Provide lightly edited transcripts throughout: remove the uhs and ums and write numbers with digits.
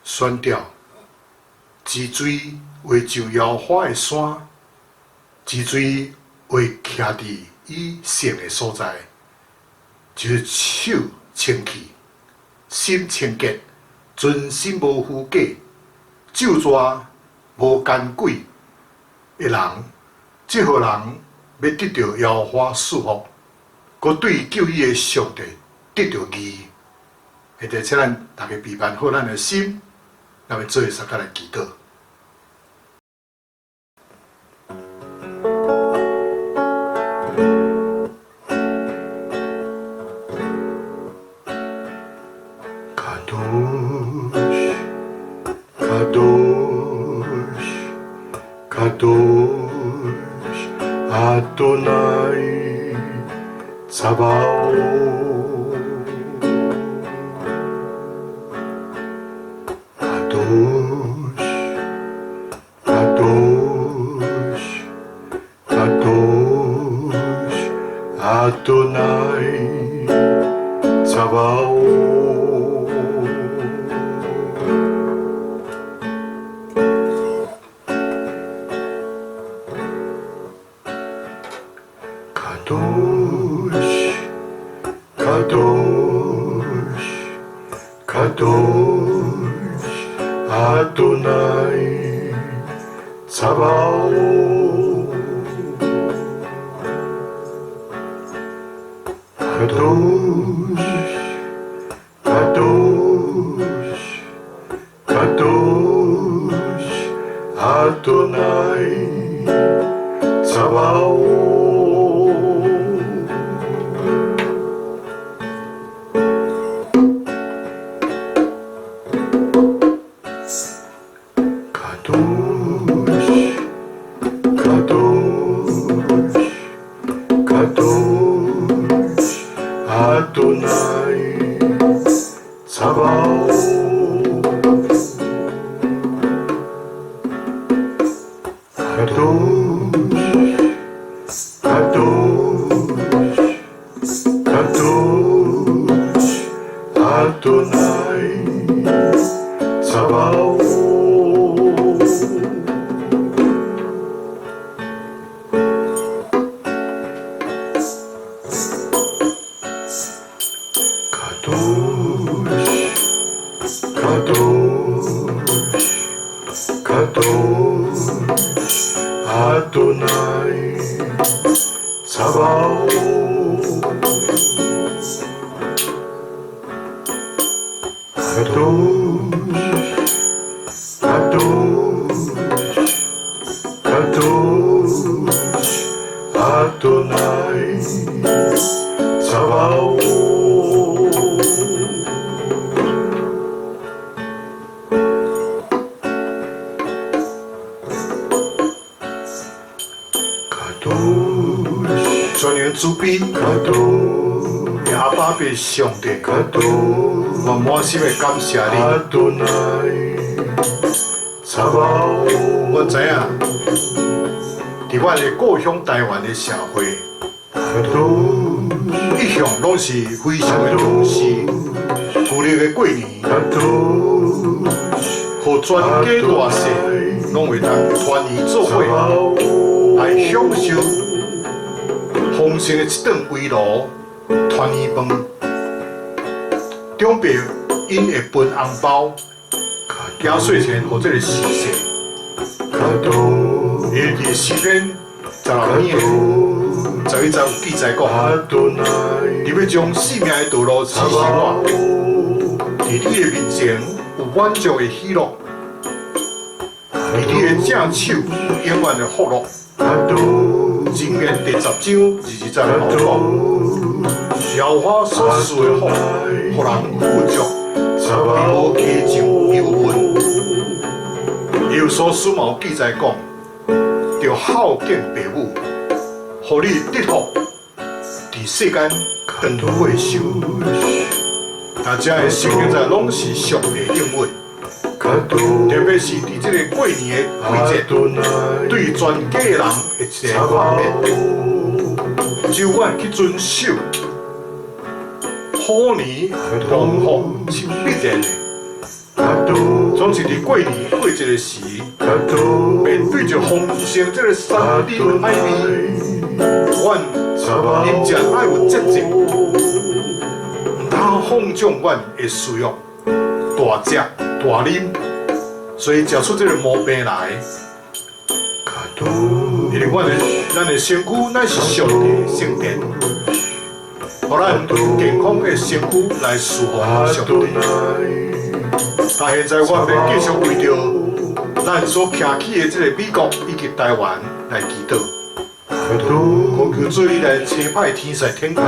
宣吊，治罪会上耶和华的山，治罪会徛伫伊圣的所在，就是手清气，心清洁，存心无虚假，咒诅无奸诡的人，这号人欲得著耶和华赐福，阁对救伊的上帝得著义。现在请咱逐家备办好咱的心，咱欲做伙相佮来祈祷。קדוש, קדוש, קדוש, אדוני צבאות. קדוש, קדוש, קדוש, אדוני צבאות. קדוש, קדוש, קדוש, אדוני צבאות. קדוש, קדוש, קדוש, אדוני צבאות. קדוש, קדוש, קדוש, אדוני צבאות. קדוש, קדוש, קדוש, אדוני צבאות. קדוש, קדוש, קדוש, אדוני צבאות. קדוש, קדוש, קדוש, אדוני צבאות. 全能慈悲，阿爸父上帝，我滿心的感謝你。我知影，佇阮的故鄉台灣的社會，一向攏是非常的重視舊曆的過年，予全家大細攏會當團圓做伙來享受豐盛的這頓圍爐團圓飯。長輩𪜶會分紅包，壓歲錢予這个時勢。伊佇詩篇16篇的11節有記載講，你欲將性命的道路指示我，佇你的面前有滿足的喜樂，佇你的正手有永遠的福樂。箴言第10章22節講，耶和華所賜的福，予人富足，比無加上憂悶。以弗所書嘛有記載講，著孝敬父母，予你得福，佇世間長歲壽。那這个聖經在攏是上帝應允，特別是佇這個過年的季節，對全家人的一個勸勉，只有阮去遵守，虎年蒙福是必然的。總是佇過年過節的時，面對著豐盛這个山珍海味，阮飲食愛有節制，毋通放縱阮的私欲，大食大啉，所以食出這个毛病來。因為咱的身軀乃是上帝的聖殿，予咱健康的身軀來侍奉上帝。但現在我欲繼續為著咱所徛起的這個美國以及台灣來祈禱，懇求主你來差派天使天軍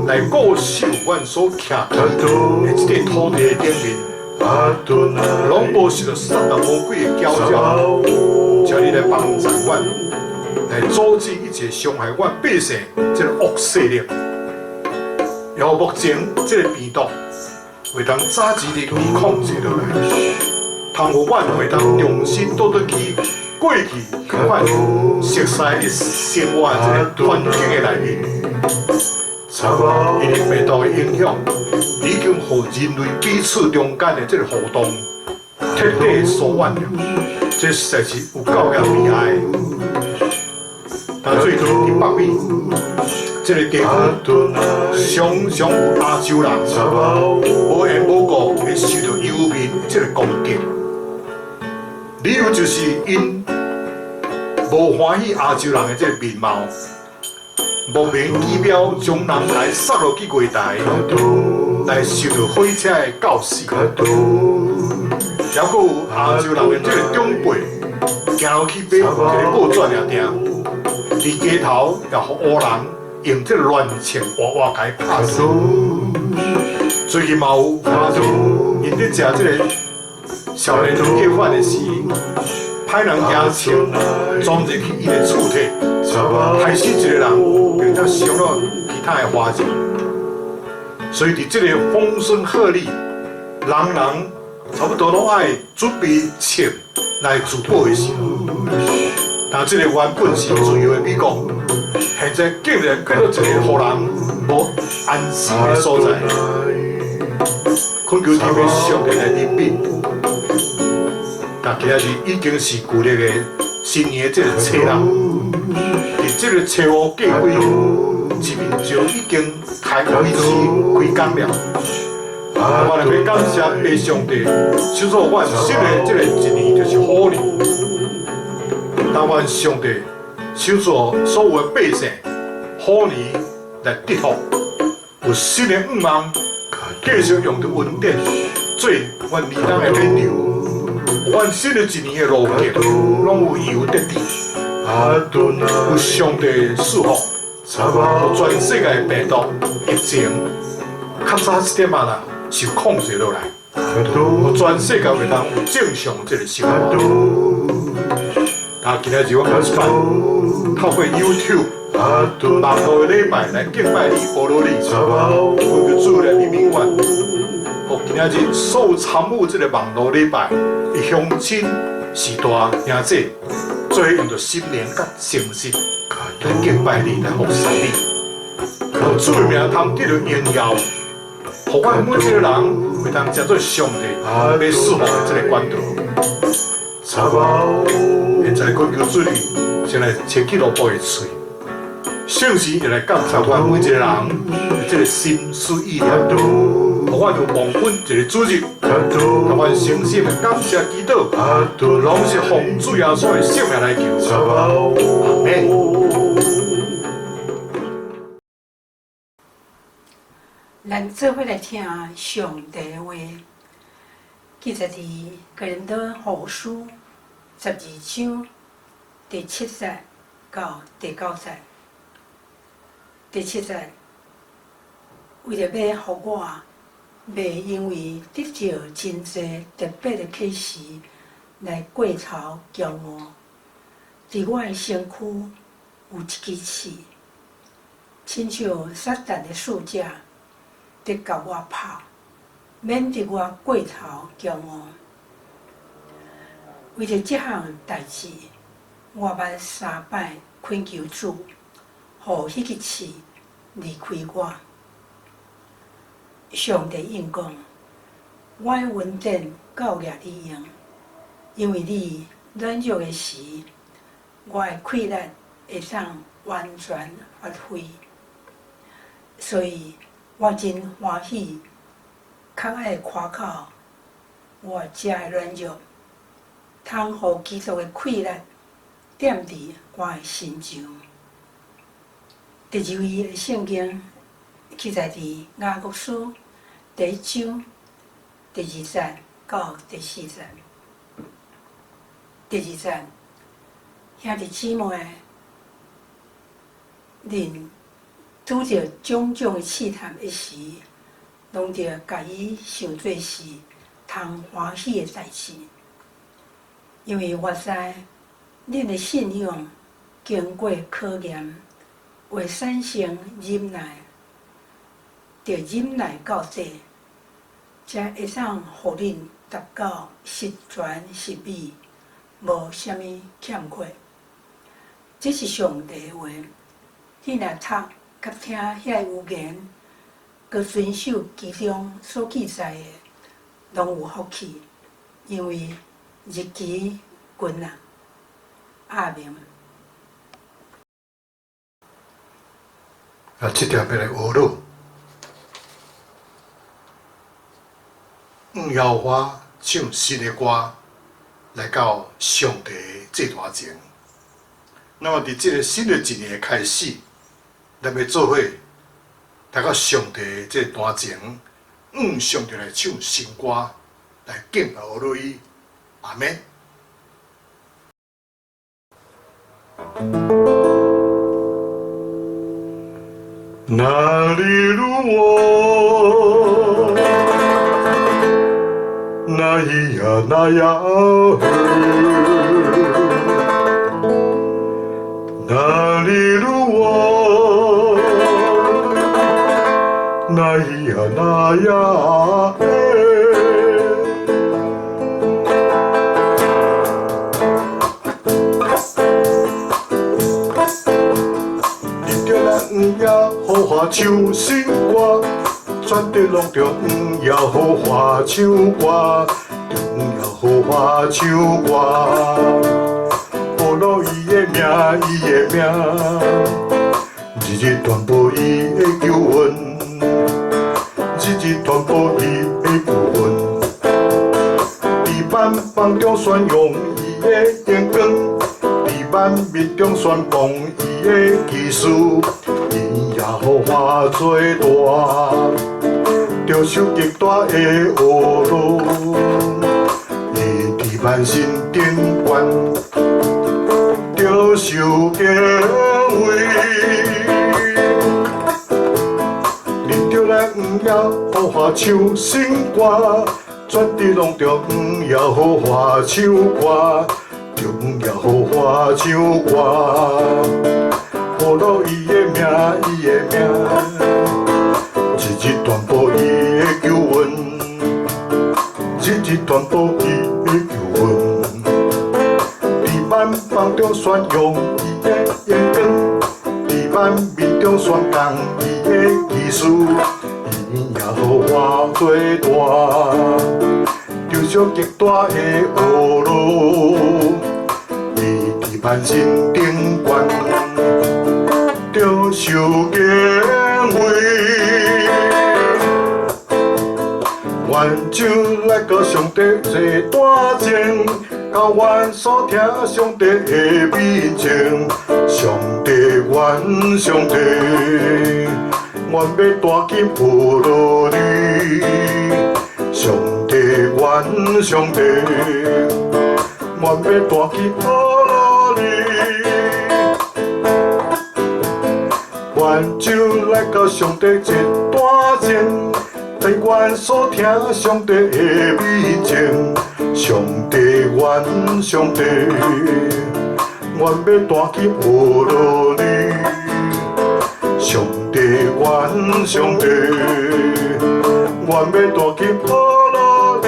來固守阮所徛起的這個土地的頂面，攏無受著撒旦魔鬼的攪擾，請你來幫助阮，來阻止一切傷害阮百姓這个惡勢力。然後目前這个病毒會當早日的被控制落來，通予阮會當重新倒轉去過去彼款熟悉的生活這个環境的內面。因為病毒的影響，已經予人類彼此中間的這个互動徹底疏遠了，這實在是有夠遐悲哀。但最近佇北美這个地區，常常有亞洲人無緣無故會受著遊民這个攻擊，理由就是𪜶無歡喜亞洲人的這个面貌，莫名其妙將人來殺落去月台，來受著火車的絞死。抑閣有亞洲人的這个長輩，行落去買一个報紙爾定，佇街頭也予烏人用這个亂槍活活共伊拍死。最近嘛有亞洲𪜶佇食這个少年年夜飯的時，派人舉槍衝入去𪜶的厝體，害死一個人，並且傷了其他的華人。所以佇這個風聲鶴唳，人人差不多攏愛準備槍來自保的時候，但這個原本是自由的美國，現在竟然變做一個予人無安心的所在。懇求天父上帝來憐憫。但今仔日已經是舊曆的新年的這個初六，佇這個初五過幾，一面就已經開始開工了。我若欲感謝父上帝，賜予阮新的這个一年就是虎年。但願上帝賜予所有的百姓虎年來得福，有新的願望，繼續用著恩典做阮年冬的勉勵，阮新的一年的路徑，攏有油得滴，有上帝賜福，予全世界的病毒疫情較早一點仔啦，受控制落來，予全世界會當有正常這个生活。啊，今仔日我開始透過 YouTube 網路的禮拜來敬拜你、阿羅你，懇求主來憐憫阮。予今仔日所有參與這个網路禮拜的鄉親、序大兄姊，做伙用著心靈佮誠實來敬拜你、來服侍你。予主的名通得著榮耀，予阮每一个人會當成做上帝欲賜福的這个管道。現在懇求主你，先來清去蘿蔔的喙，聖神會來監察阮每一個人的這个心思意念，予阮有蒙恩一个主日，予阮誠心的感謝祈禱，攏是奉主耶穌的聖名來求，阿們。咱做伙來聽上帝話，記載佇哥林多後書12章第七節到第九節。第七節，為著欲予我袂因為得著真濟特別的啟示來過頭驕傲，佇我的身軀有一支刺，親像撒旦的使者，佇共我拍，免得我過頭驕傲。為著這項代誌，我捌三擺懇求主，予彼支刺離開我。上帝應講：我的恩典夠掠你用，因為你軟弱的時，我的氣力會當完全發揮。所以我真歡喜，較愛誇口我這的軟弱，通予基督的氣力踮佇我的身上。第二位的聖經記載佇雅各書第一章第二節到第四節。第二節，兄弟姊妹，恁拄著種種的試探的時，攏著共伊想做是通歡喜的代誌，因為我知恁的信仰經過考驗，會產生忍耐，著忍耐到底，才會當予恁達到十全十美，無啥物欠缺。這是上帝的話，你若讀佮聽遐個預言，閣遵守其中所記載的，攏有福氣，因為日期近啊。阿們。啊，這條欲來學囉。向耶和華唱新的歌，來到上帝祭壇前。那麼，佇這个新的一年的開始，咱欲做伙來到上帝這壇前，向上帝來唱新歌，來敬拜學囉伊。阿們。哪裡如我？那咿呀那呀呵，哪裡如我？那咿呀那呀嘿。你著咱耶和華唱新歌，全地攏著耶和華唱歌，著耶和華唱歌。學囉伊的名，伊的名，日日傳播伊的救恩，日日傳播伊的救恩。佇萬邦中宣揚伊的榮光，佇萬民中宣講伊的奇事。因耶和華做大，著受極大的呵咾。伊佇萬神頂懸，著受敬畏。恁著來向耶和華唱新歌，全地攏著向耶和華唱歌，著向耶和華唱歌。學囉伊的名，伊的名，日日傳播伊的救恩，日日傳播伊的救恩。佇萬邦中宣揚伊的榮光，佇萬民中宣講伊的奇事。因耶和華做大，著受極大的呵咾。伊佇萬神頂懸，著受敬畏。願唱來到上帝祭壇前，到阮所聽上帝的面前，上帝，阮上帝，愿欲弹琴学罗你。上帝，阮上帝，愿欲弹琴学罗你。愿酒来到上帝一单前，但愿所听上帝的面前。上帝，阮上帝，愿欲弹琴学罗你。上帝，阮上帝，愿欲弹琴学罗你。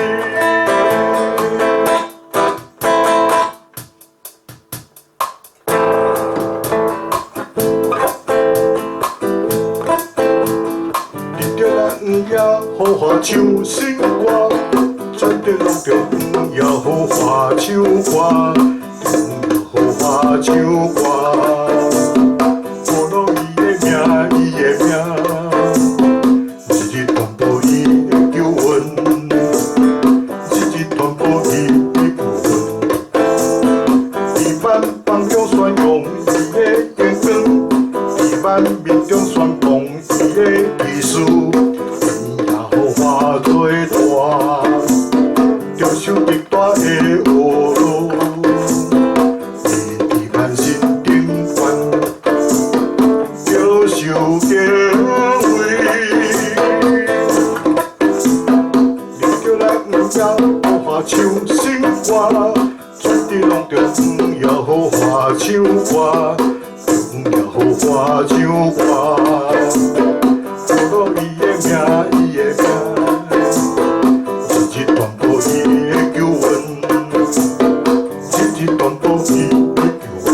伫着咱耶和华唱新歌，全地拢著耶和华唱歌，耶和华唱歌。学罗伊的名，伊的名，日日传播伊的救恩，日日传播伊的救恩。伫万邦中宣扬伊的荣光，伫万民中宣讲伊的奇事。耶和华做大，著受极大的呵罗，伊伫万神顶悬，著受敬畏。你著来耶和华唱新歌，全地拢著耶和华唱歌，耶和华唱歌。学罗伊的名，伊的名，日日传播伊的救恩，日日传播伊的救恩。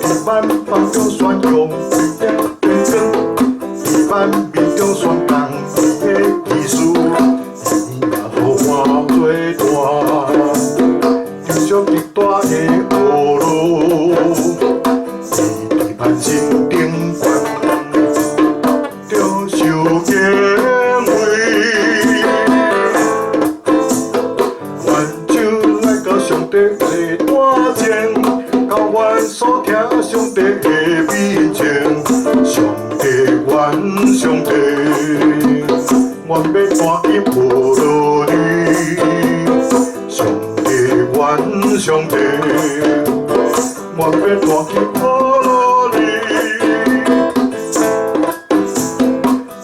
伫万邦中宣扬伊的荣光，伫万民中宣讲伊的奇事。耶和华做大，得受极大的呵罗，伊伫万神顶悬，著受敬畏。愿酒来到上帝的单前，到阮所听上帝的面前。上帝，阮上帝，愿欲弹琴学罗你。上帝，阮上帝，愿欲弹琴学罗你。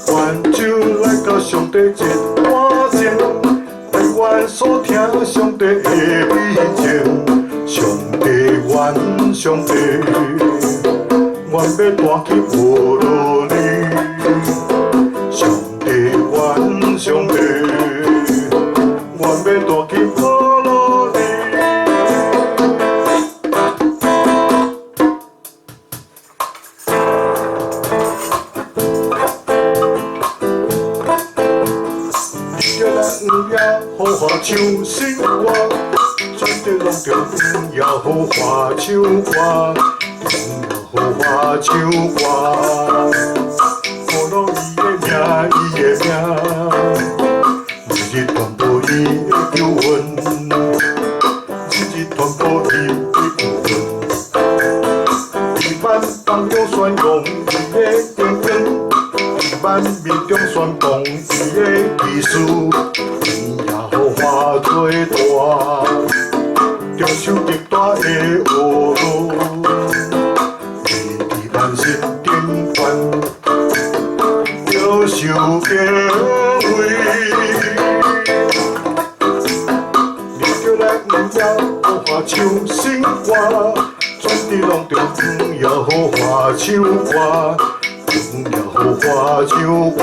愿酒来到上帝一单前，但愿所听上帝的面前。上帝，阮上帝，愿欲弹琴学罗你。上帝，阮上帝，愿欲弹琴学罗你。伫着咱耶和华唱新歌，全地拢著耶和华唱歌，耶和华唱歌。学罗伊的名，伊的名，日日传播伊的救恩，日日传播伊的救恩。伫万邦中宣扬伊的荣光，伫万民中宣讲伊的奇事。耶和华做大，著受极大的呵罗，伊伫万神顶悬，著受敬畏。你著来耶和华唱新歌，全地拢著耶和华唱歌，耶和华唱歌。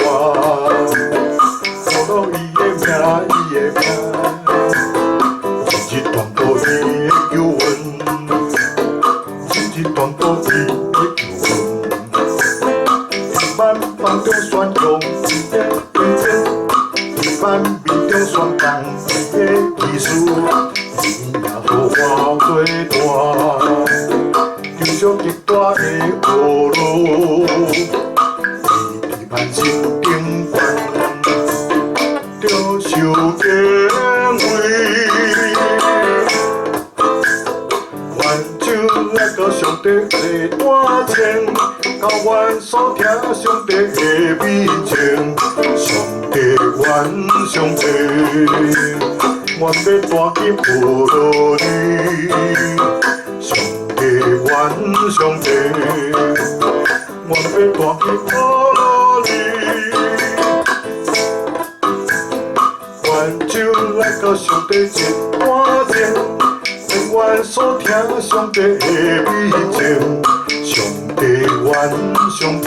学罗伊的名，伊的名，日日传播伊的救恩，日日传播伊的救恩。伫万邦中宣扬伊的荣光，伫万民中宣讲伊的奇事。耶和华做大，得受极大的呵罗，伊伫万神顶悬，著受敬畏。愿酒来到上帝帝的大前，到阮所聽上帝的面前，上帝阮上帝，阮欲彈琴學落你，上帝阮上帝，阮欲彈琴學落你。願酒來到上帝一碗前，願所聽上帝的美情，上帝阮上帝，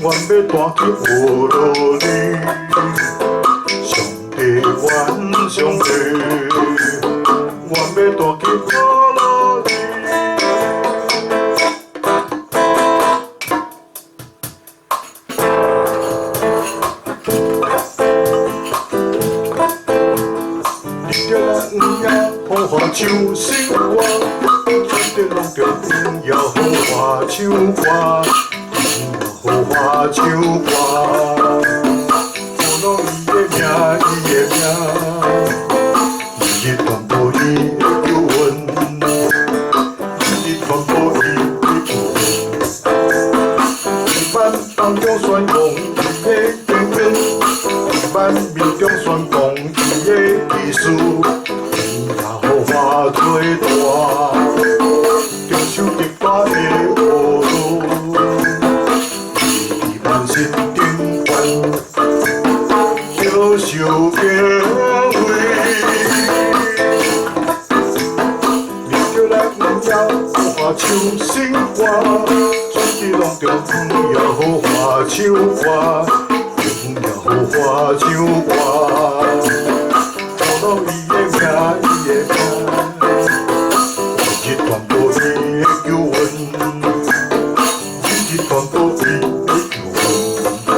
阮欲彈琴學落你，上帝阮上帝，阮欲彈琴學落你。你著咱耶和華唱新歌，全地攏著耶和華唱歌，耶和華唱歌，歡樂伊的名，伊的名，伊傳播伊的救恩，伊傳播伊的救恩，佇萬邦中宣揚伊的榮光，佇萬民中宣講伊的奇事。耶和華最大，長壽極大的奧路，伊佇萬神頂懸，享受敬畏。你著來耶和華唱新歌，全地攏著耶和華唱歌，耶和華唱歌，歡樂伊的名，伊的名，日傳播伊的救恩，日傳播伊的救恩，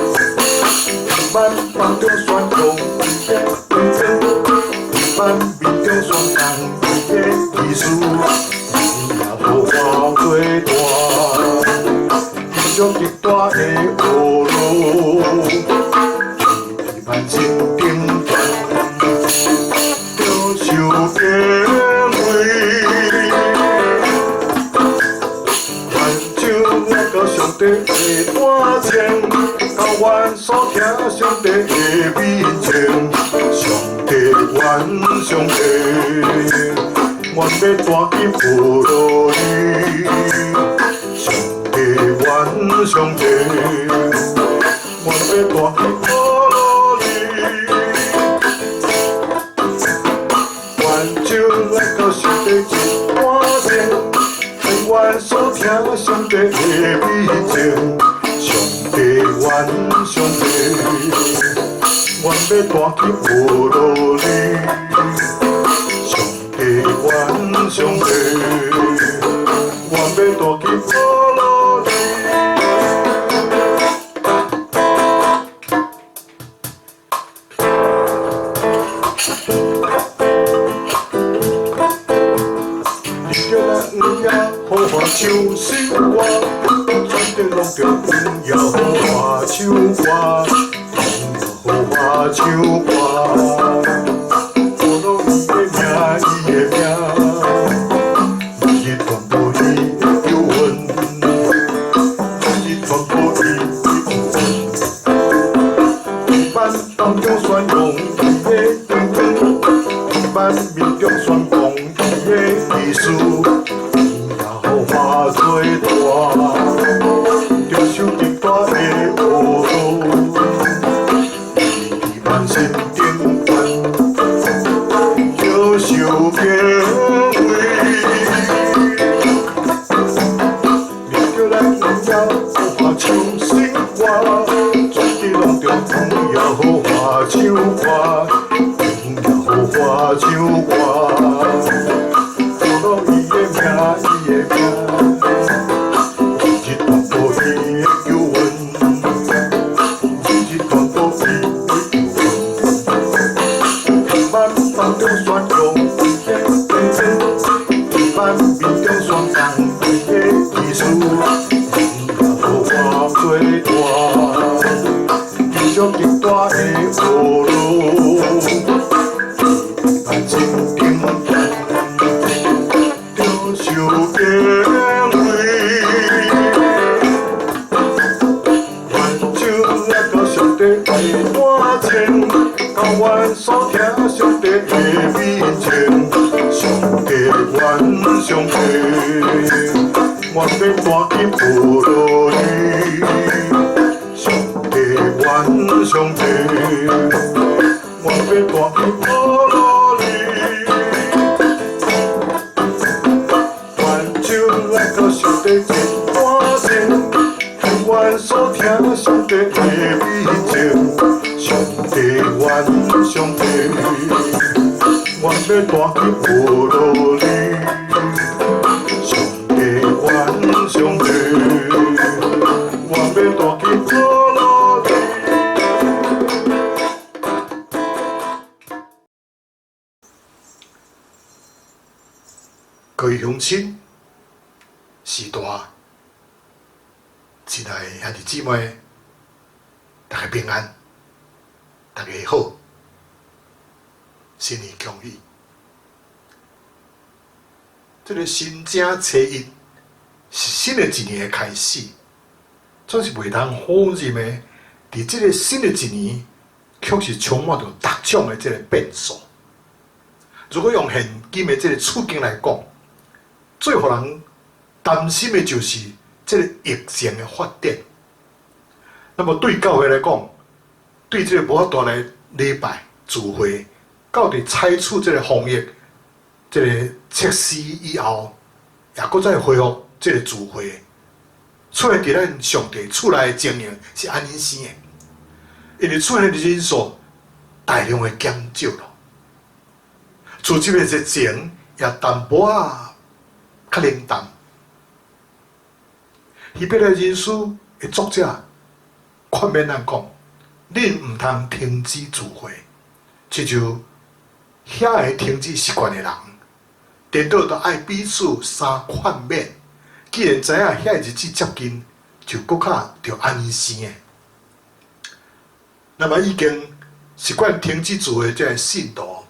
佇萬邦中宣揚伊的榮光，佇萬民中宣講伊的奇事，耶和華最大，天上極大的奧路，伊佇萬神頂懸，著受敬畏。願酒來到上帝的大前，到阮所聽上帝的面前，上帝阮上帝，阮欲彈琴學落你，上帝阮上帝，阮欲彈琴學落你。願酒來到上帝一碗前，願所聽上帝的美情，上帝阮上帝，阮欲彈琴學落你，上帝阮上帝，阮欲彈琴學落你。你著咱耶和華唱新歌，全地攏著耶和華唱歌，耶和華唱歌，歡樂伊的名，伊的名，伊傳播伊的救恩，伊傳播伊的救恩，佇萬邦中宣揚伊的榮光，佇萬民中宣講伊的奇事，耶和華最大，長壽極大的奧路，伊佇萬神頂懸，享受敬畏。你著咱耶和華唱新歌，全地攏著耶和華唱歌，耶和華唱歌，歡樂伊的名，伊的名，日傳播伊的救恩，日傳播伊的救恩，佇萬邦中宣揚伊的榮光，佇萬民中宣講伊的奇事，耶和華最大，天上極大的奧路，伊佇萬神頂懸，著受敬我欲帶去佛羅里。上帝阮上帝，我欲帶去佛羅里。願手來到上帝真大殿，甘願所聽上帝的美情。上帝阮上帝，我欲帶去佛羅里。上帝阮上帝，我欲帶去佛羅里。各位鄉親、序大、親愛的兄弟姊妹，大家平安，大家好，新年恭喜！這个新正初一是新的一年的開始，總是袂當否認的。佇這个新的一年，卻是充滿著各種的這个變數。如果用現今的這个處境來講，最予人擔心的就是這个疫情的發展。那麼對教會來講，對這个無法度來禮拜聚會，到底採取這个防疫這个措施以後，也閣再恢復這个聚會，出現佇咱上帝厝內的情形是按呢生的，因為出現的人數大量的減少咯，聚集的熱情也淡薄仔較冷淡。希伯來人書的作者勸勉咱講：恁毋通停止聚會，親像遐个停止習慣的人，顛倒都愛彼此相勸勉。既然知影遐个日子接近，就閣較著按呢生的。那麼已經習慣停止聚會這个信徒，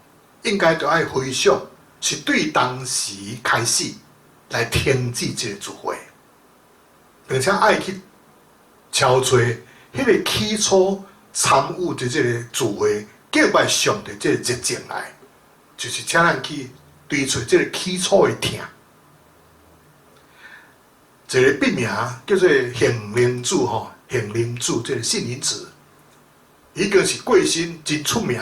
應該著愛回想，是對當時開始來停止這个聚會，並且愛去敲揣彼个起初參與佇這个聚會敬拜上帝這个熱情來，就是請咱去追揣這个起初的疼。一个筆名叫做杏林子吼，杏林子這个杏林子，已經是過身真出名，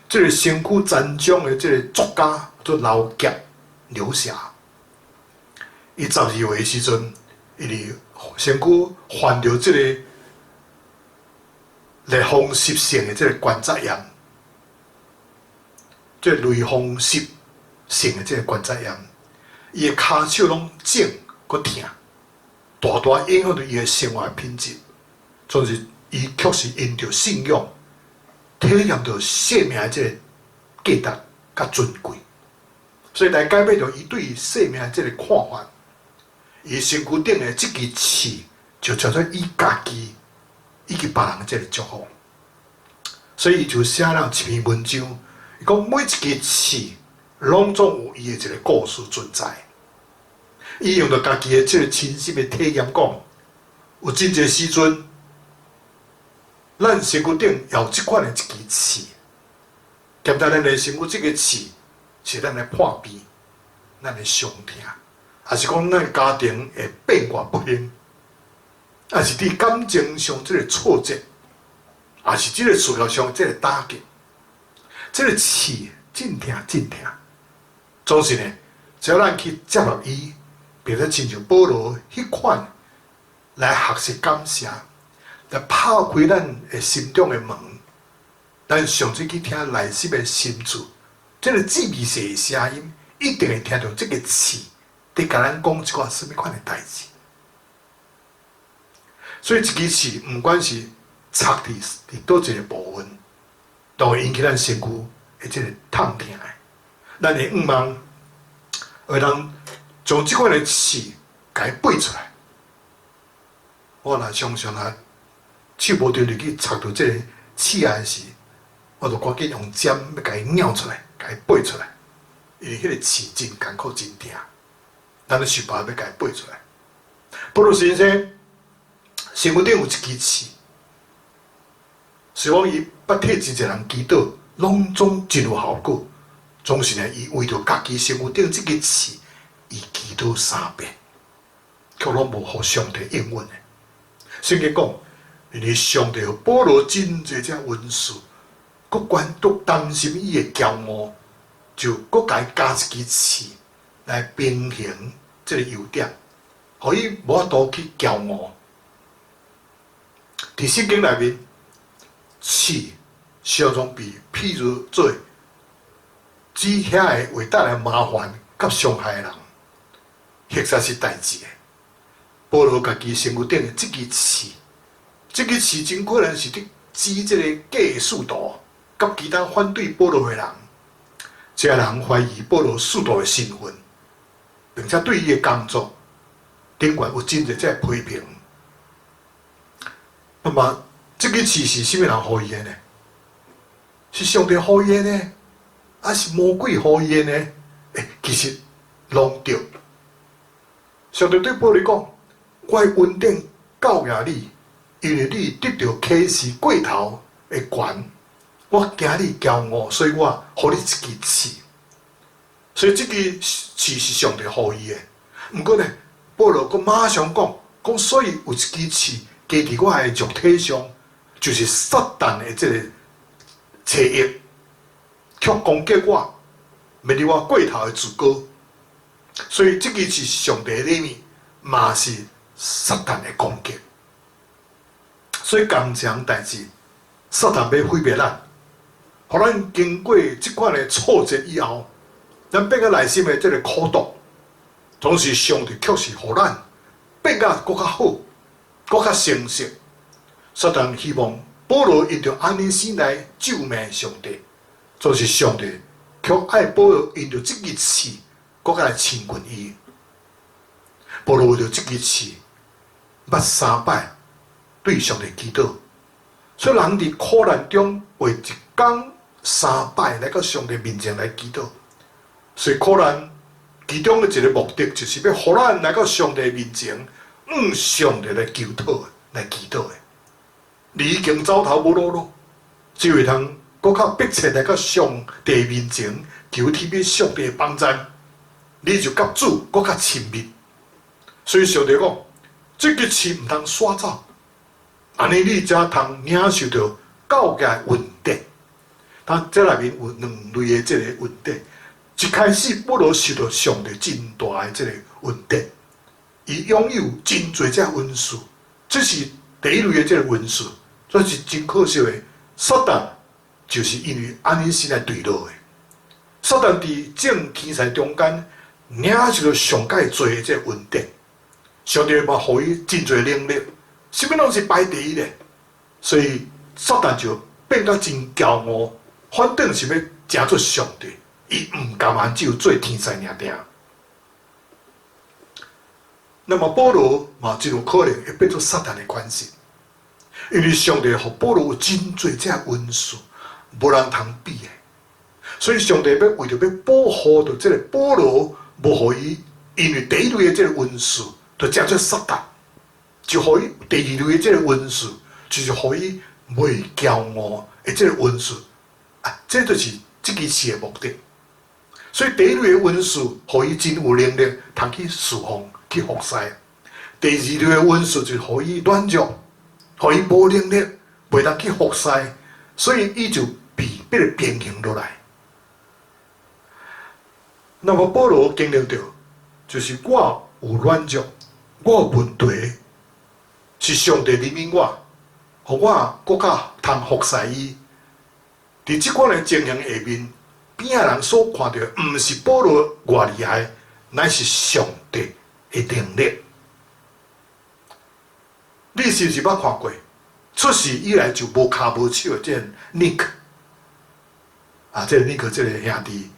這个身軀殘障的這个作家做老俠劉霞。伊12歲的時陣，伊佇身軀患著這个類風濕性的這个關節炎，這個類風濕性的這个關節炎，伊的跤手攏腫閣疼，大大影響著伊的生活品質。總是伊確實因著信仰，體驗著生命的這个價值佮尊貴，所以來改變著伊對生命的這個看法。伊身軀頂的這支刺，就叫做伊家己以及別人的這个祝福。所以伊就寫了一篇文章，伊講每一支刺，攏總有伊的一个故事存在。伊用著家己的這个親身的體驗講，有真濟時陣，咱身軀頂也有這款的一支刺，兼在咱的身軀這个刺是咱的破病，咱的傷痛，抑是講咱家庭會變卦不興，抑是佇感情上這个挫折，抑是這个事業上這个打擊，這个刺真疼真疼。總是呢，只要咱去接納伊，並且親像保羅彼款來學習感謝，來拍開咱的心中的門，咱上濟去聽內心的深處，這个至微細的聲音，一定會聽著這个刺佇共咱講一寡啥物款的代誌。所以一支刺，毋管是插佇佗一个部分，都會引起咱身軀的這个痛疼的。咱的願望會當將這款的刺共伊拔出來。我若常常啊，手無著入去插著這个刺仔時，我就趕緊用針欲共伊咬出來，共伊拔出來。因為彼个刺真艱苦、真疼，咱咧想辦法欲共伊拔出來。保羅先生身軀頂有一支刺，雖然伊捌替真濟人祈禱，攏總真有效果。總是呢，伊為著家己身軀頂這支刺，伊祈禱三遍，卻攏無予上帝應允的。聖經講，因為上帝予保羅真濟這恩賜，閣關都擔心伊的驕傲，就閣共伊加一支刺來平衡這個優點，予伊無法度去驕傲。佇聖經內面，刺常常被譬如做指遐个會帶來麻煩佮傷害的人，或者是代誌的。保羅家己身軀頂的這支刺，這支刺真可能是佇指這個假使徒佮其他反對保羅的人。這些人懷疑保羅使徒的身份，並且對伊的工作，頂懸有真濟這個批評。那麼，這支刺是啥物人予伊的呢？是上帝予伊的呢，還是魔鬼予伊的呢？欸，其實攏對。上帝對保羅講：我的恩典夠額你，因為你得著啟示過頭的權，我驚你驕傲，所以我予你一支刺。所以這支刺是上帝予伊的。毋過呢，保羅閣馬上講，講所以有一支刺加佇我的肉體上，就是撒旦的這個邪惡，卻攻擊我，免得我過頭的自高。所以這支刺是上帝的禮物，嘛是撒旦的攻擊。所以仝一項代誌，撒旦欲毀滅咱，予咱經過這款的挫折以後，咱變甲內心的這個苦毒，總是上帝卻是予咱變甲閣較好，閣較成熟。撒旦希望保羅因著按呢生來咒罵上帝，總是上帝卻愛保羅因著這支刺，閣較來親近伊。保羅為著這支刺，捌三擺對上帝祈禱。所以人佇苦難中會一工三擺來到上帝面前來祈禱。所以苦難其中的一個目的，就是欲予咱來到上帝面前，向上帝來求討、來祈禱的。你已經走投無路咯，只會通閣較迫切來到上帝面前，求天父上帝的幫助，你就佮主閣較親密。所以上帝講，這支刺毋通徙走，按呢你才通領受著教嘅恩典。他這內面有兩類的這個恩典。一開始保羅受著上帝真大的這個恩典，伊擁有真濟這恩賜，這是第一類的這個恩賜。這是真可惜的，撒旦就是因為按呢先來墜落的。撒旦佇眾天使中間領受著上蓋濟的這個恩典，上帝嘛予伊真濟能力，啥物攏是排第一的，所以撒旦就變甲真驕傲，反正是欲成做上帝，伊毋甘願只有做天使爾爾。那麼保羅嘛真有可能會變做撒旦的款式。因為上帝予保羅有真濟這恩賜，無人通比的。所以上帝欲為著欲保護著這個保羅，無予伊因為第一類的這個恩賜，就成做撒旦，就予伊第二類的這個恩賜，就是予伊袂驕傲的這個恩賜。啊，這就是這支刺的目的。所以第一類的恩賜，予伊真有能力，通去侍奉、去服侍；第二類的恩賜，就予伊軟弱。予伊無能力，袂當去服侍，所以伊就被逼得平衡落來。那麼保羅經歷著，就是我有軟弱，我有問題，是上帝憐憫我，予我閣較通服侍伊。佇這款的情形下面，邊仔人所看著，毋是保羅偌厲害，乃是上帝的能力。你是毋是捌看過？出世以來就無跤無手的這個 Nick，啊，這個 Nick 這個兄弟，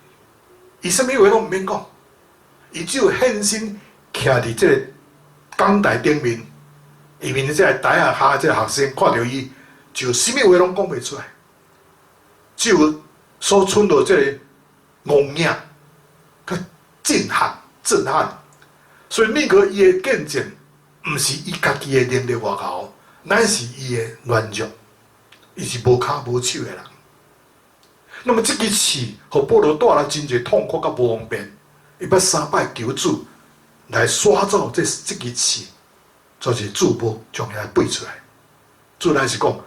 伊啥物話攏毋免講，伊只有現身徛佇這個講台頂面，下面的這個台仔下這個學生看著伊，就啥物話攏講袂出來，只有所出著這個戇影，佮震撼、震撼。所以 Nick 伊的見證，毋是伊家己的能力偌𠢕，乃是伊的軟弱，伊是無跤無手的人。那麼這支刺，予保羅帶來真濟痛苦佮無方便。伊捌三擺求主，來刷走這支刺，就是主無將遐拔出來。主乃是講，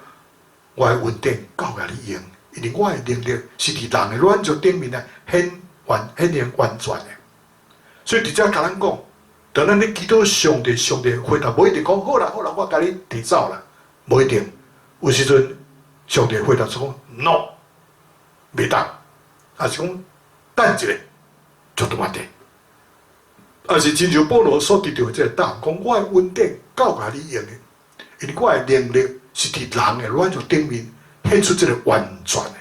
我的恩典夠共你用，因為我的能力是佇人的軟弱頂面來顯完顯現完全的。所以直接共咱講，當咱咧祈禱上帝，上帝回答無一定講好啦好啦，我共你提走啦，無一定。有時陣上帝回答說 no，袂當，抑是講等一下，絕對問題。抑是親像保羅所得著的這個答案，講我的恩典夠共你用的，因為我的能力是佇人的軟弱頂面顯出這個完全的。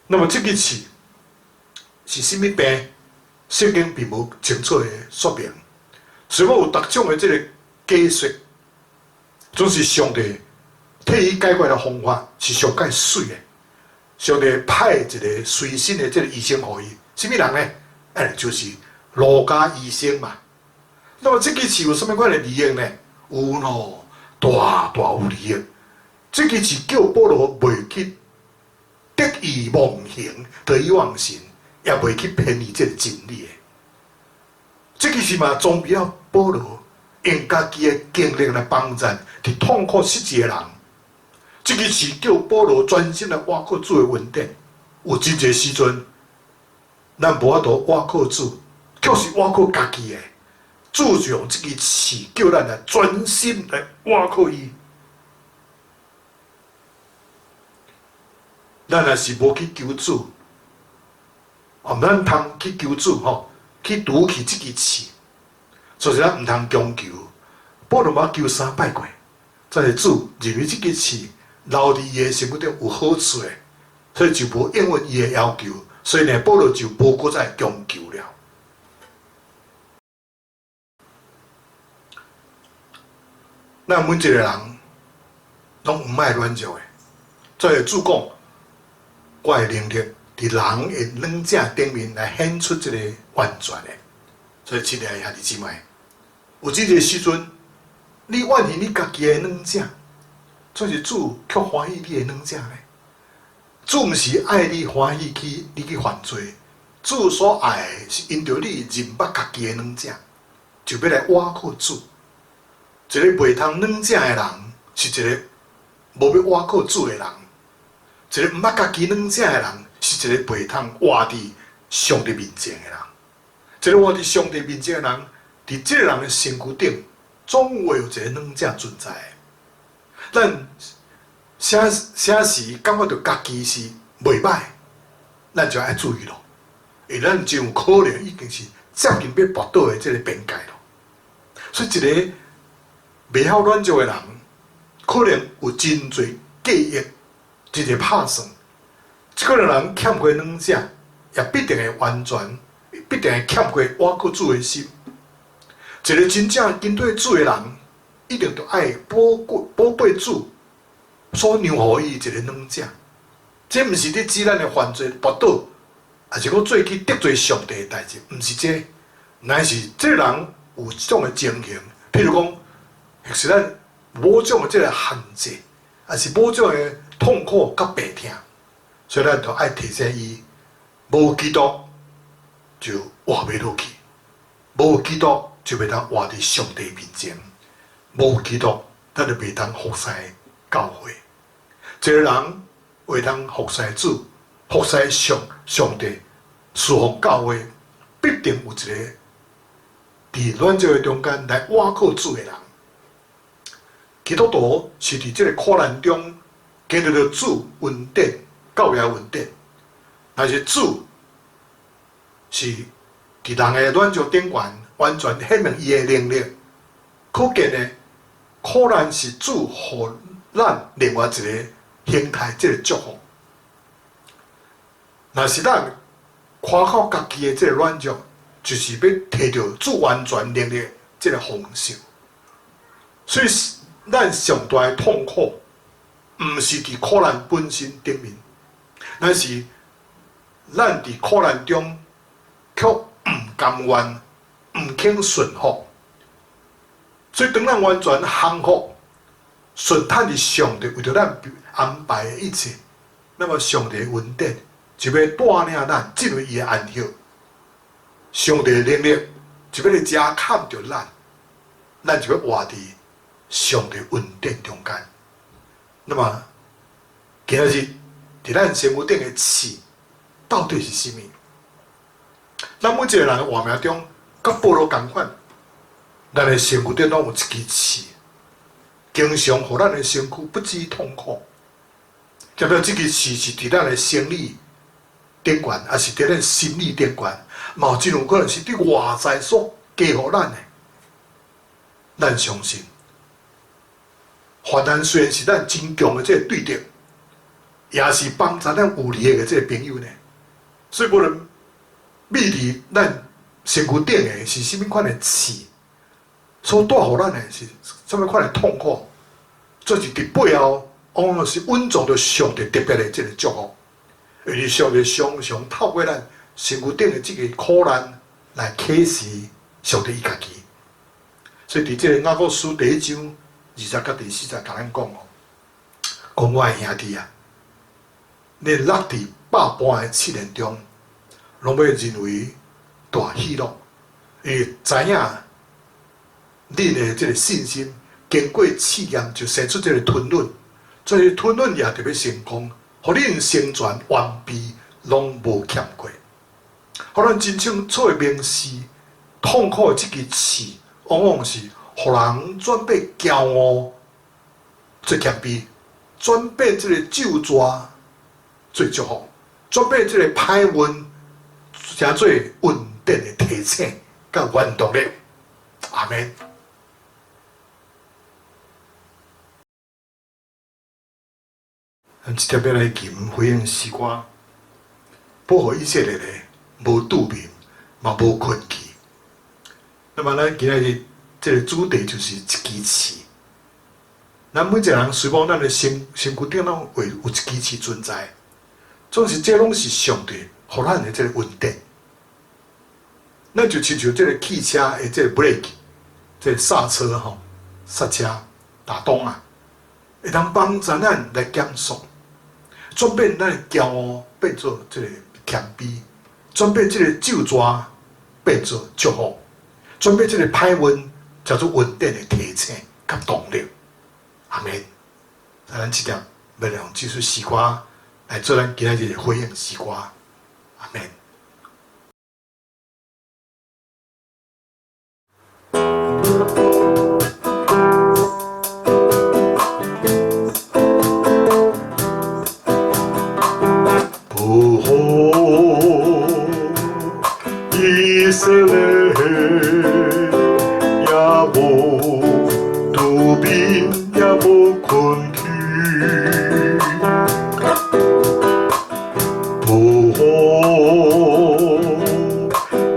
那麼這支刺是啥物病？聖經並無清楚的說明。所以我有逐種的這個解說，總是上帝替伊解決的方法是上蓋媠的。上帝派一個隨身的這個醫生予伊，啥物人呢？就是路加醫生嘛。那麼這支刺有啥物款的利益呢？有咯，大大有利益。這支刺叫保羅袂去得意忘形，得意忘形，也袂去偏離這個真理的。這支刺嘛，裝備了保羅用家己的經歷來幫助佇痛苦失志的人。這支刺叫保羅專心來倚靠主的恩典。有真濟時陣，咱無法度倚靠主，卻是倚靠家己的。主就用這支刺叫咱來專心來倚靠伊。咱若是無去求主，咱通去求主吼，去除去這支刺，所以咱毋通強求。保羅嘛求三擺過，但是主認為這支刺留佇伊的身軀頂有好處的，所以就無應允伊的要求，所以呢，保羅就無閣再強求了。咱每一個人攏毋愛軟弱的，所以主講，我的能力佇人的軟弱頂面來顯出這個完全的。所以，親愛的兄弟姊妹，有這個時陣，你怨恨你家己的軟弱，總是主卻歡喜你的軟弱呢？主毋是愛你歡喜去你去犯罪，主所愛的是因著你認捌家己的軟弱，就欲來倚靠主。一個袂通軟弱的人，是一個無欲倚靠主的人；一個毋捌家己軟弱的人，是一個袂通活佇上帝面前的人。一個活佇上帝面前的人，佇這個人的身軀頂，總會有一個軟弱存在。咱啥啥時感覺著家己是袂歹，咱就愛注意咯，因為咱真有可能已經是接近欲跋倒的這個邊界咯。所以，一個袂曉軟弱的人，可能有真濟計劃，真濟拍算。這個人欠缺軟弱，也必定會完全，必定會欠缺倚靠主的心。一個真正跟隨主的人，一定著愛寶貴寶貝主所讓予伊一個軟弱。這毋是咧指咱的犯罪跋倒，抑是講做去得罪上帝的代誌，毋是這個，乃是這個人有這種的情形，譬如講，或是咱某種的這個限制，抑是某種的痛苦佮病痛，所以咱著愛提醒伊，無基督就活袂落去，無基督就袂當活佇上帝面前，無基督咱就袂當服侍教會。一個人會當服侍主、服侍上上帝、侍奉教會，必定有一個佇軟弱的中間來倚靠主的人。基督徒是佇這個苦難中經歷著主恩典、教會恩典，若是主是佇人的軟弱頂懸完全顯明伊的能力，可見呢，苦難是主予咱另外一個形態，這個祝福。若是咱誇口家己的這個軟弱，就是欲摕著主完全能力這個方式。所以，咱上大的痛苦，毋是佇苦難本身頂面，乃是咱佇苦難中卻毋甘願、毋肯順服。所以，當咱完全降服、順趁佇上帝為著咱安排的一切，那麼上帝的恩典就欲帶領咱進入伊的安息。上帝的能力就欲來遮砍著咱，咱就欲活佇上帝恩典中間。那麼今仔日佇咱身軀頂的刺到底是啥物？咱每一個人的活命中，佮保羅仝款，咱的身軀頂攏有一支刺，經常予咱的身軀不知痛苦。代表這支刺是佇咱的生理頂懸，抑是佇咱心理頂懸，嘛有真有可能是佇外在所加予咱的。咱相信，患難雖然是咱真強的這个對敵，也是幫助咱有利的這个朋友呢。所以無論秘佇咱身軀頂的是啥物款的刺，所帶予咱的是啥物款的痛苦，這是佇背後往往是隱藏著上帝特別的這个祝福，因為上帝常常透過咱身軀頂的這个苦難來啟示上帝伊家己。所以佇這个雅各書第一章二節佮第四節，共咱講哦，講我的兄弟啊，你落佇百般的試煉中，攏欲認為大喜樂，因為知影恁的這个信心經過試驗，就生出這个吞忍，這个吞忍也特別成功，予恁成全完備，攏無欠過。予咱真清楚的明示，痛苦的這支刺，往往是予人轉變驕傲做謙卑，轉變這个咒詛做祝福，轉變這个歹運成做恩典的提醒佮原動力。阿們。咱這帖欲來吟回應詩歌，保護以色列的無拄眠，嘛無睏去。那麼咱今仔日這个主題就是一支刺。咱每一個人雖罔咱的身身軀頂攏會有一支刺存在，總是這攏是上帝予咱的這个恩典。咱就親像這个汽車的這个 brake，這个剎車吼，剎車打擋啊，會當幫助咱來減速，轉變咱的驕傲變做這个謙卑，轉變這個咒詛變做祝福，轉變這個歹運叫做恩典的提醒佮動力。阿們。咱這帖欲來用這首詩歌來做咱今仔日的回應詩歌。阿們。保護以色列，也無拄眠，也無睏去。保護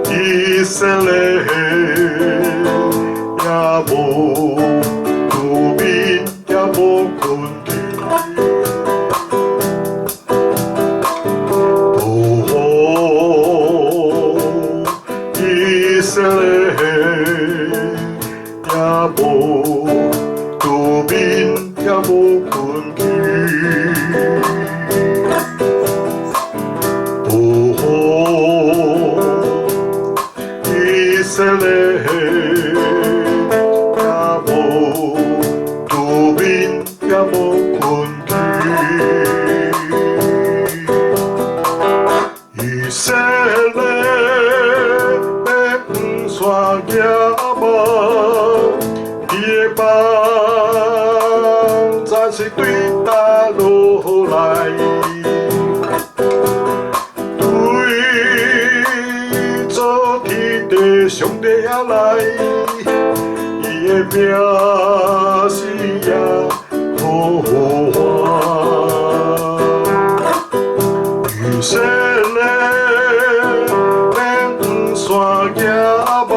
以色列，也無拄眠，也無睏去。保護以色列，也無拄眠，也無睏去。保護以色列，也無拄眠，也無睏去。以色列欲向山仰望，伊的幫助是對佗落來？對造天地上帝而來，伊的名是耶和華。以色列欲向山仰望，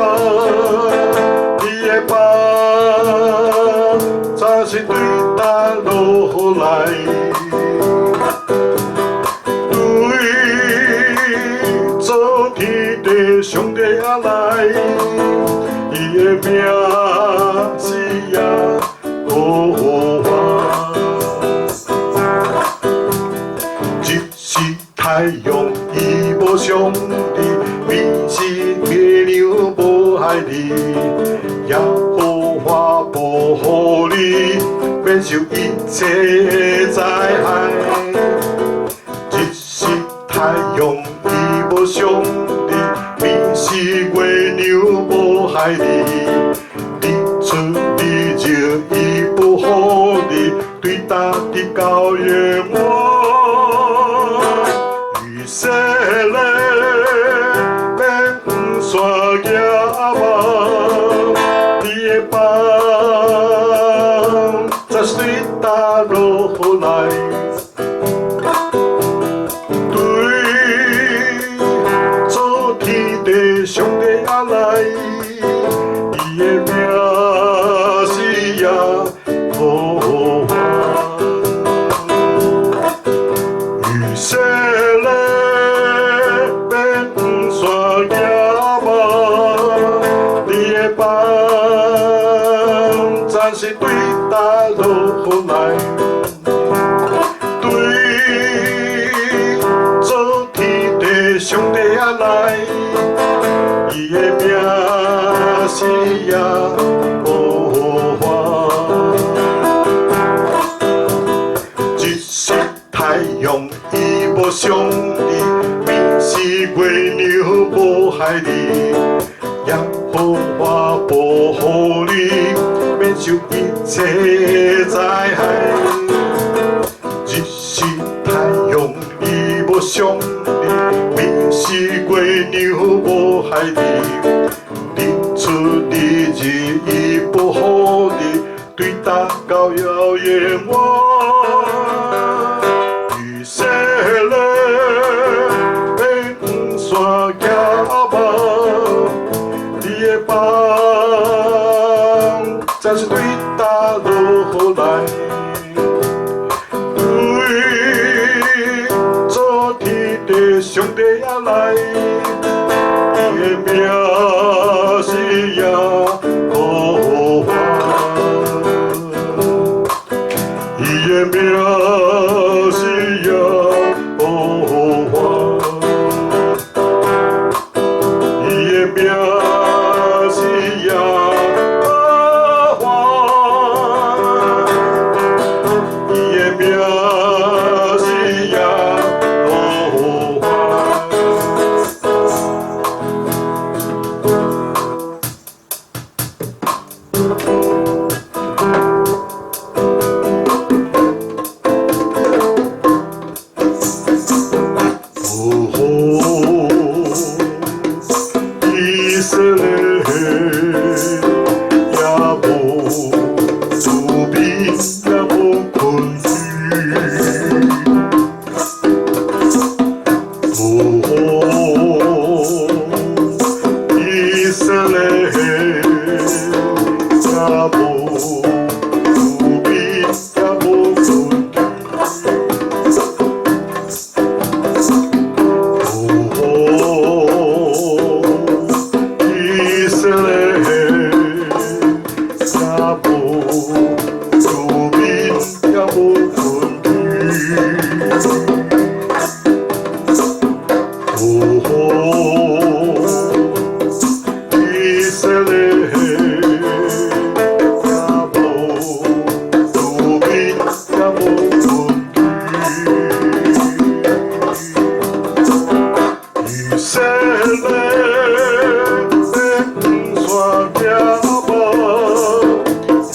伊的幫助是對佗落來？對造天地上帝而來，伊的名是耶和華。即使太陽伊無相離，暝時明你，耶和華保護你，免受一切災害。日是太陽伊無傷你，暝時月娘無害你。日出日入伊保護你，對大直到永遠。以色列免山行網，你的幫暫時對搭落來，對造天地上帝仔來，伊的名是耶和華。以色列免山行網，你的幫暫時對搭落來，對造天地上帝仔來，伊的名是耶和華。日是太陽伊無傷你，暝時月娘無害你，耶和華保護你，免受一切災害。日是太陽伊無傷你，暝時月娘無害你，日出日入伊保護你，對搭到遙遠遠。以色列免山行網，你的幫暫時對搭落來，對造天地上帝仔來，伊的名是耶和華，伊的名是耶和華，伊的名是耶和華，伊的名是耶和華。哦，以色列也無住民也無困懼。哦，以色列也無住民也無困懼。哦，以色列也無住民也無困懼。哦，以色列也無住民也無困懼。以色列免山行網，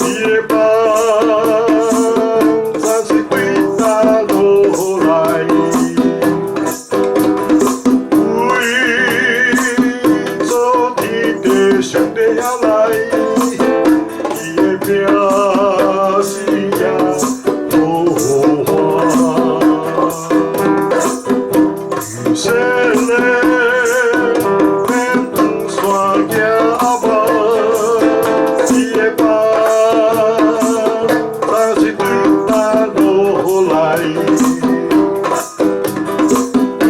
伊的幫暫時對搭落來，對造天地上帝仔來，伊的名是耶和華。以色列免山行網，伊的幫暫時對搭落來，對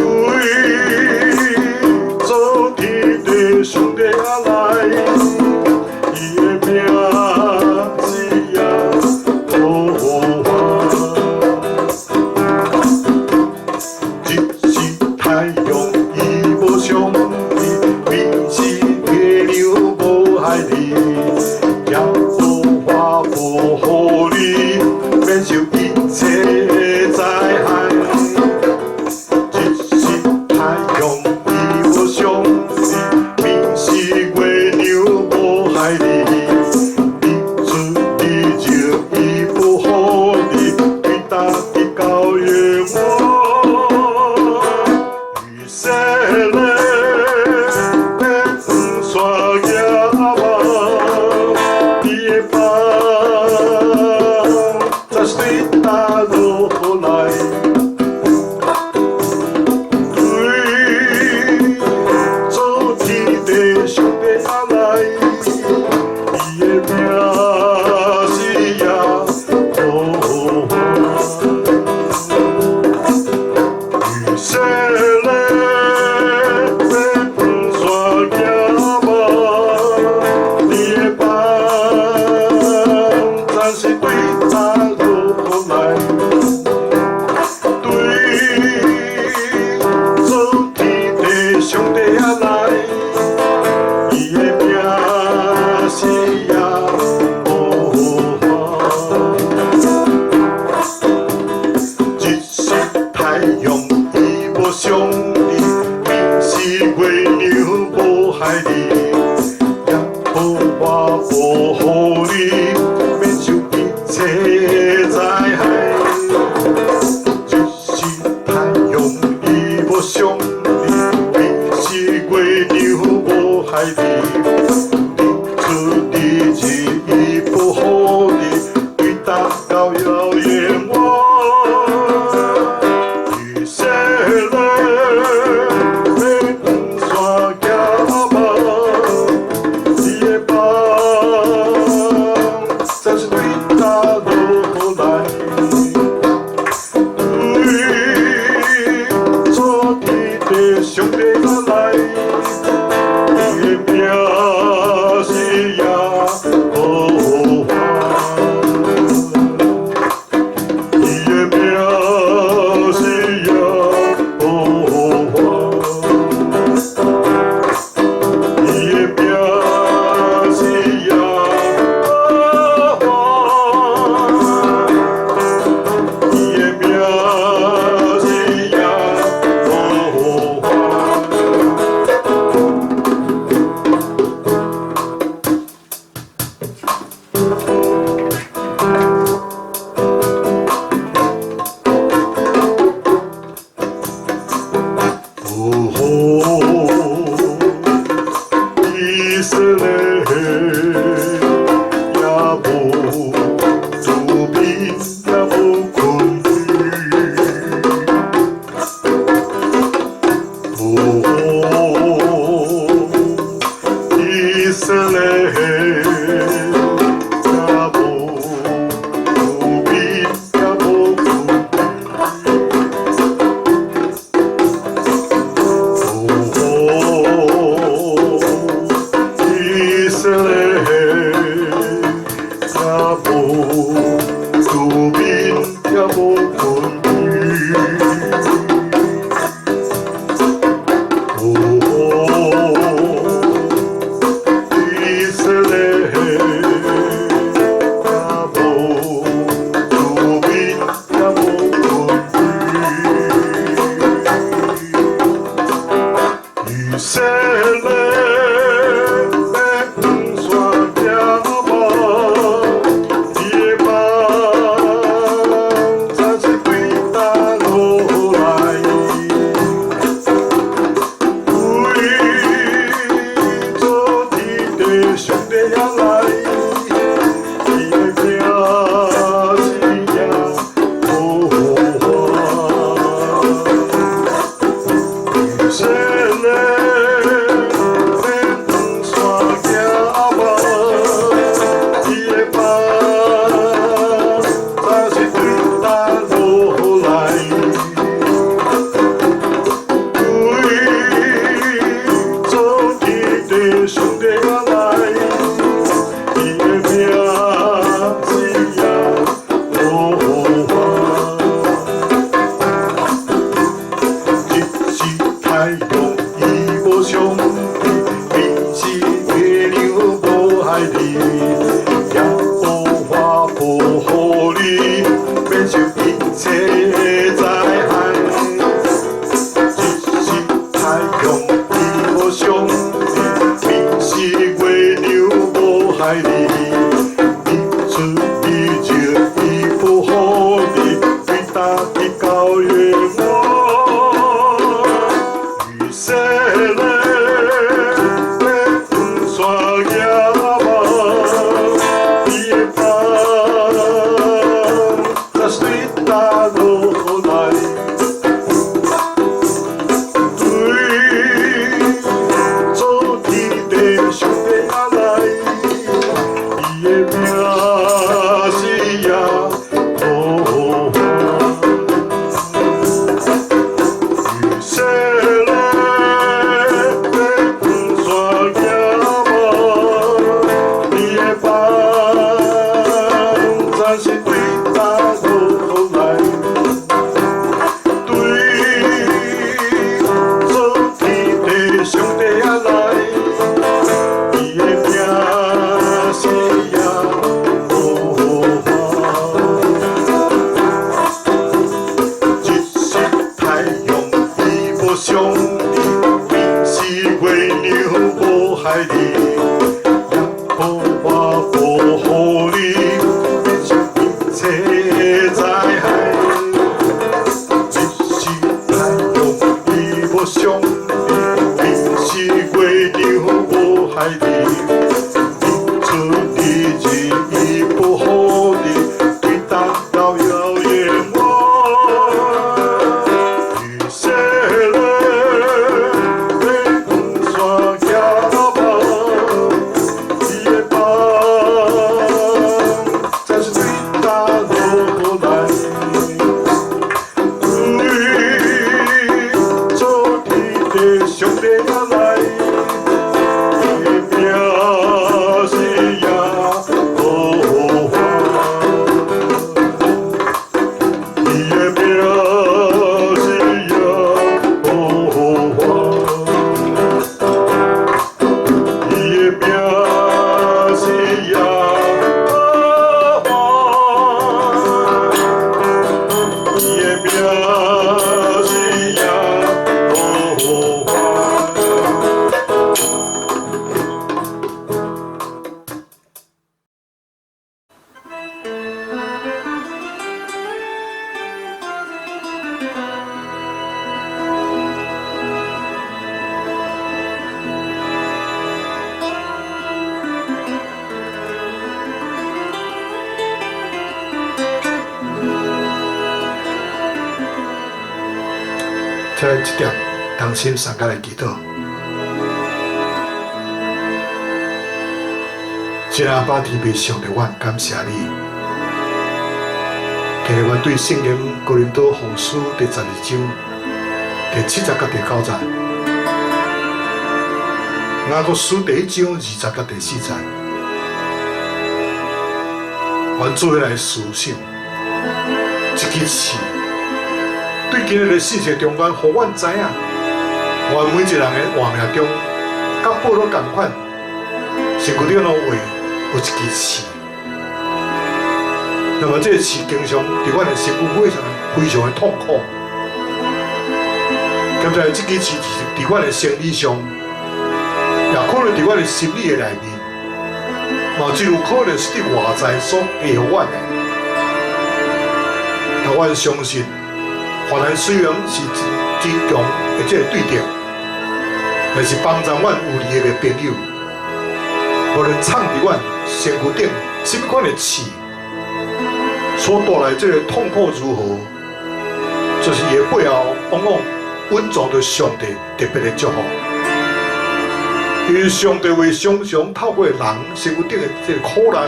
造天地上帝仔來，伊的名是耶和華。日是太陽伊無傷你，暝時月娘行望，你的梦才是对佗落來？對做天地上帝仔來，伊的名是耶和華。以色列，欲登山行望，你的夢咱是對佗落來？對做天地上帝仔來，伊的名是耶和華。日是太陽，伊無傷你；暝是月亮，無害你。耶和華保護你，免受一切災害。日是太陽，伊無傷你；暝是月亮，無害你。日出日入，伊保護你，對佗到遙遠外。以色列，欲登山行望，你的夢咱是對佗落來？對做天地上帝仔來，伊的名是耶和華。伊的名是耶和華。伊的名是耶和華。伊的名是耶和華。哦，以色列也無拄眠，也無困倦。哦，以色列也無拄眠，也無困倦。哦，以色列也無拄眠，也無困倦。哦，以色列也無拄眠，也無困倦。以色列，欲登山行望，你的夢咱是對佗落來？對做天地上帝仔來，伊的名是耶和華。以色列，欲登山行望，你的夢咱是對佗落來？對做天地上帝仔來，伊的名是耶和華。日是太陽，伊無傷你；暝是月亮，無害你。耶和華保護你，免受一切災害。日是太陽，伊無傷你；暝是月亮，無害你。日出日入，伊保護你，對佗直到永遠。以色列，欲登山日出日进伊不予你，对达到遥远外。以色列，你山行吧，伊的梦才是对达落来。为做天地上帝来，伊的名是耶和华，伊的名是耶和华，伊的名是耶和华，伊的名是耶和华。请咱这点同心相佮来祈祷。亲爱的阿爸天父上帝，我感谢你。今日我对圣经哥林多后书第12章第7节到第9节，雅各书第1章2节到第4节，阮做伙来思想这支刺。对今日的世界中间，予阮知影，阮每一个人的活命中，佮保罗仝款，身躯顶拢会有一支刺。那么这个刺经常伫阮的身躯非常非常的痛苦。现在这支刺伫阮的生理上，也可能伫阮的心理的内面，嘛真有可能是伫外在所给予阮的。但阮相信，患难虽然是真强的这个对敌，但是帮助阮有利的朋友，无论藏伫阮身躯顶什么款的刺，所带来这个痛苦如何，就是伊的背后往往隐藏著上帝特别的祝福。因为上帝会常常透过人身躯顶的这个苦难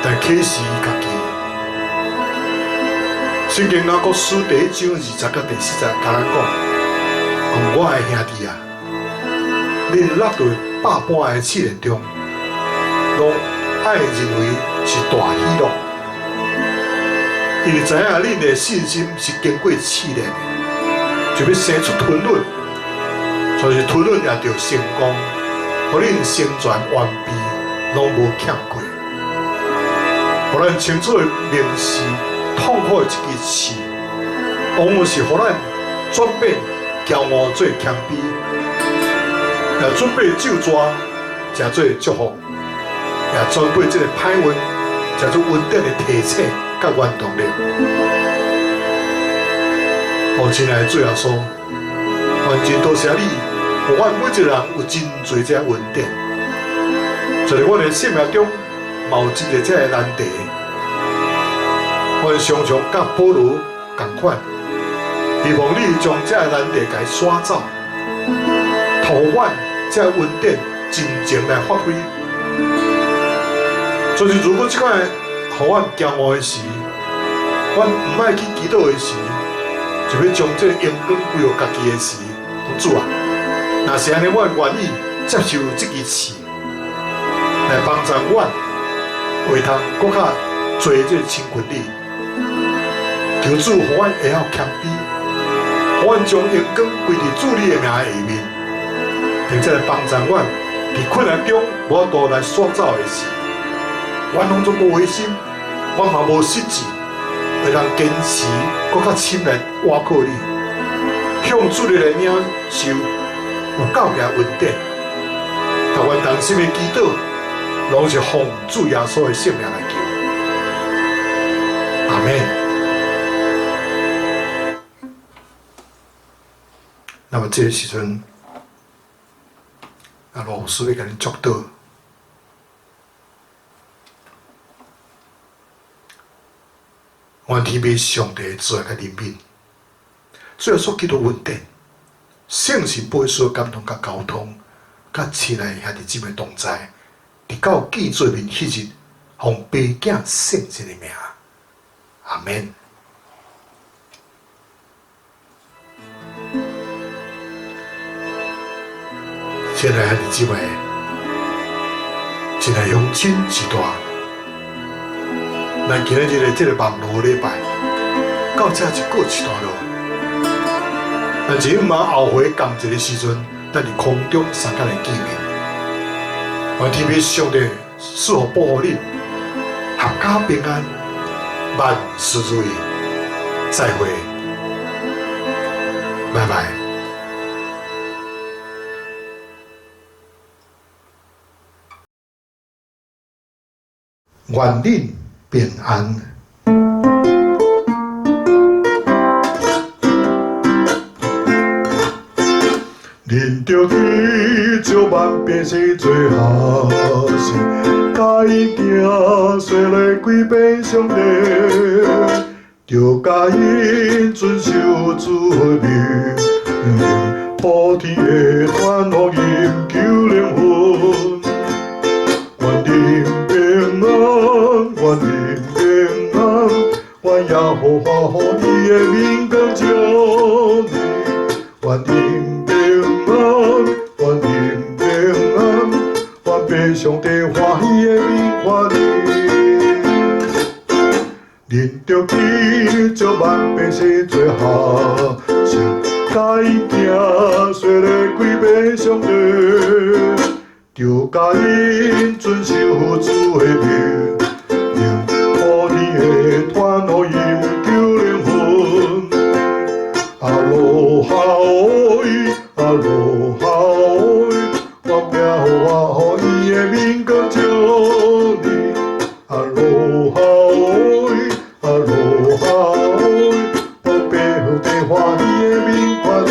来启示伊家己。圣经雅各书第1章2节到第4节，共咱讲：讲我的兄弟啊，恁落伫百般的试炼中，拢爱认为是大喜乐，因为知影恁的信心是经过试炼的，就欲生出吞忍，就是吞忍也著成功，予恁成全完备，拢无欠缺。予咱清楚的明示痛苦的这支刺，往往是予咱转变骄傲做谦卑，也准备咒诅成做祝福，也准备这个歹运成做恩典的提醒佮原动力。哦，亲爱的主耶稣，愿真多谢你，予阮每一个人有真济这恩典，在阮的生命中嘛有真济这个难题。阮常常佮保罗仝款，希望你将这个难题共刷走，予阮这个恩典真正来发挥。就是如果这款予阮骄傲的时，阮毋爱去祈祷的时，就欲将这个荣光归予家己的时，讲主啊，若是按呢，我愿意接受这支刺，来帮助阮，会通阁较济这个亲近你。求主予阮会晓谦卑，予阮将荣光归伫主你的名下面，并且来帮助阮伫困难中无法度来刷走的时，阮拢总无灰心，阮嘛无失志，会当坚持阁较深来倚靠你，向主你来领受有够额恩典。但愿同心的祈祷，拢是奉主耶稣的圣名来求，阿们。那么这个时阵，啊，老师欲共恁祝祷。願天父上帝慈愛佮憐憫，主耶穌基督恩典，聖神保惠師感動佮交通，佮親愛兄弟姊妹同在，直到見主面彼日，奉父子聖神的名，阿們。親愛兄弟姊妹，親愛鄉親序大，咱今日的這个網路禮拜到這就告一段落。咱這晚後回仝一个時陣，咱佇空中相共來見面。願天父上帝賜福保護恁，闔家平安，萬事如意。再會，拜拜。願恁平安。恁著去招万百姓做学生，教𪜶行洗礼归变上帝，著教𪜶遵守主的命令，普天的传福音救灵魂。愿恁平安，愿恁平安，愿耶和华予伊的明光照你，愿恁平安，愿恁平安，愿父上帝欢喜的面看你。恁著去招万百姓做学生，教𪜶行洗礼归变上帝，著教𪜶遵守主的命令，普天的传福音救灵魂。阿罗哈喂，阿罗哈喂，愿耶和华予伊的明光照你。阿罗哈喂，阿罗哈喂，愿父上帝欢喜的面看你。